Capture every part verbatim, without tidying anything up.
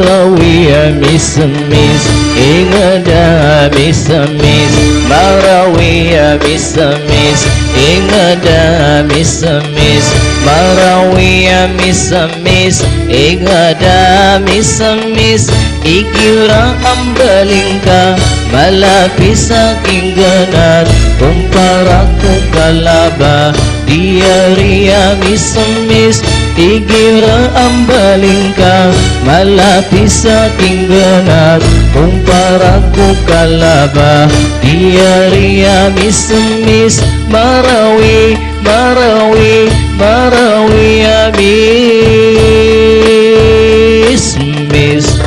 Marawiya mismis, ingada mismis. Marawiya mismis, ingada mismis. Marawiya mismis, ingada mismis. Igira ambalingka, malapisa kingganat, umpara ku kalaba, diaria mismis. Igira ambalingka, malapisa kingganat, umpara ku kalaba, diaria mismis. Marawi, marawi, marawiya mismis.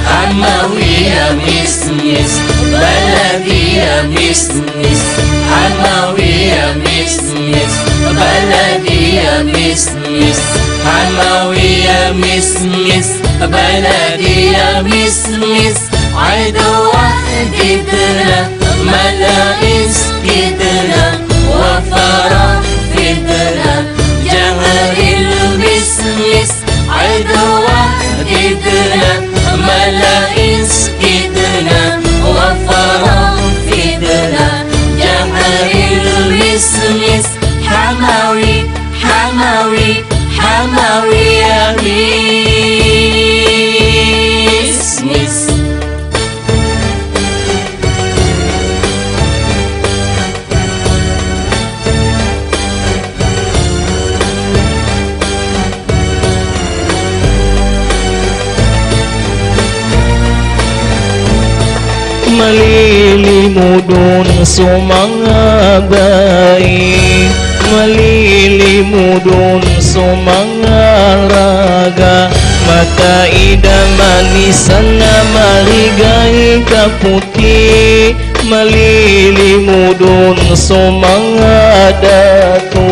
Hamawiya mismis, baladia mismis. Hamawiya mismis, baladia mismis. Hamawiya mismis, baladia mismis. Aidwa didna, mala inskidna, wafara fidna, jangril mismis. Aidwa didna, mala inskidna, wafara fidna, jangril mismis. Hamawi, hamawi, hamawiya mismis. Malili mudun sumanga bai, malili mudun sumanga raga, mata ida manisna marigai kaputi. Malili mudun sumanga datu,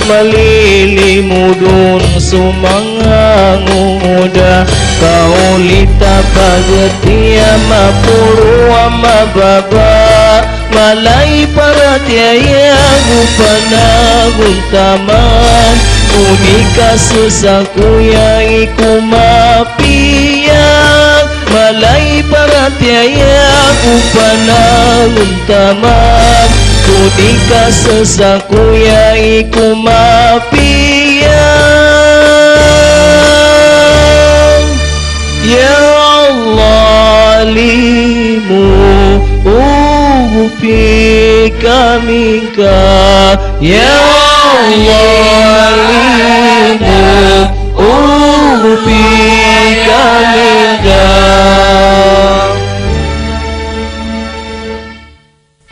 malili mudun sumanga nguda, kaulita pagatya mapuru ama baba. Malai paratya ya gu pana gun taman, unika sasa kuya ikum apia. Malai paratya ya gu pana gun taman, unika sasa kuya ikum apia. Ya Allah, limu upi kamingka. Ya Allah, limu upi kamingka.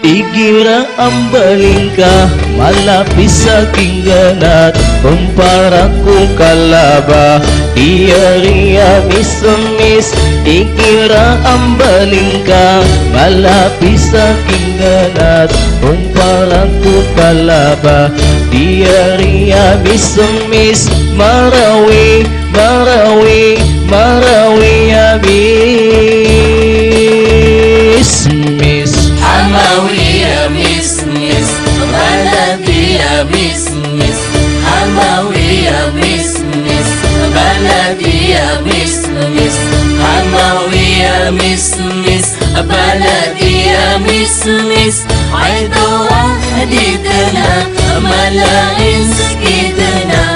Igira ambalingka, malapisa kingganat, umpara ku kalaba, diaria mismis. Igira ambalingka, malapisa kingganat, umpara ku kalaba, diaria mismis. Marawi, marawi, marawiya mismis. Hamawiya mismis, baladia mismis. Hamawiya mismis, baladia mismis. Hamawiya mismis, baladia mismis. Aidwa didna, mala inskidna,